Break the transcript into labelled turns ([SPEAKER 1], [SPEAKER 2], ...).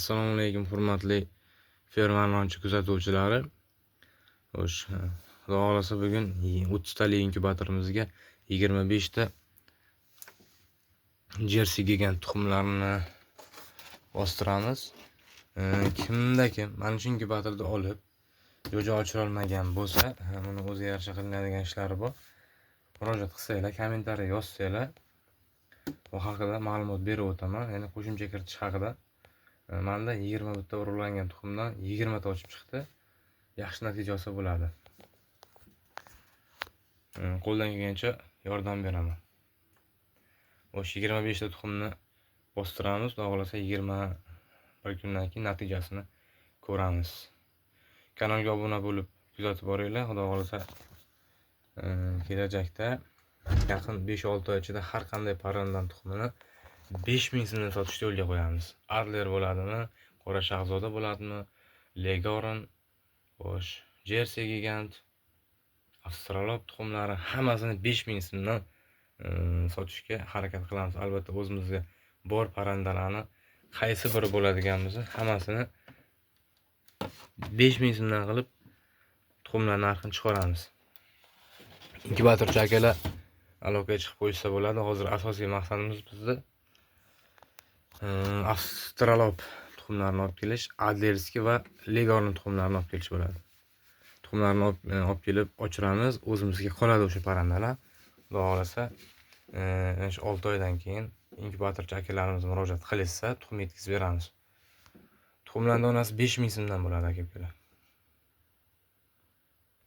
[SPEAKER 1] Assalomu alaykum, hurmatli fermer nonchi kuzatuvchilari. Xo'sh, Xudo xohlasa, bugun 30 tali inkubatorimizga 25 ta Jersey gigant tuxumlarini bostiramiz. Kimda kim mana shu inkubatorda olib, jo'ja ochirolmagan bo'lsa, buni o'ziga yarasha qilinadigan ishlari bor. Murojaat qilsanglar, kommentariy yozsanglar, bu haqida ma'lumot berib o'taman, ya'ni qo'shimcha kiritish haqida. Manda 21 ta urug'langan tuxumdan 20 ta ochib chiqdi. Yaxshi natija olsa bo'ladi. Qo'ldan kelgancha yordam beraman. O'sha 25 ta tuxumni bostiramiz, Xudo xohlasa, 21 kundan keyin natijasini ko'ramiz. Kanalga obuna bo'lib kuzatib boringlar. Xudo xohlasa, kelajakda yaqin 5-6 oy ichida har qanday parrandan tuxumini 5000 so'mdan sotishni yo'lga qo'yamiz. Adler bo'ladimi, Qora shahzoda bo'ladimi, Legorin, xo'sh, Jersey gigant, Avstralop tuxumlari hammasini 5000 so'mdan sotishga harakat qilamiz. Albatta, o'zimizga bor parrandalarni qaysi biri bo'ladigan bo'lsa, hammasini 5000 so'mdan qilib tuxumlar narxini chiqaramiz. Inkubatorchi akalar aloqaga chiqib qo'yishsa bo'ladi. Hozir asosiy maqsadimiz bizni Avstralop tuxumlarini olib kelish, Adlerskiy va Legorn tuxumlarini olib kelish bo'ladi. Tuxumlarni olib kelib ochiramiz, o'zimizga qoladi o'sha parrandalar. Xudo xohlasa, shu 6 oydan keyin inkubatorchi akalarimiz murojaat qilishsa, tuxum yetkazib beramiz. Tuxumlar donasi 5000 so'mdan bo'ladi, aka ukalar.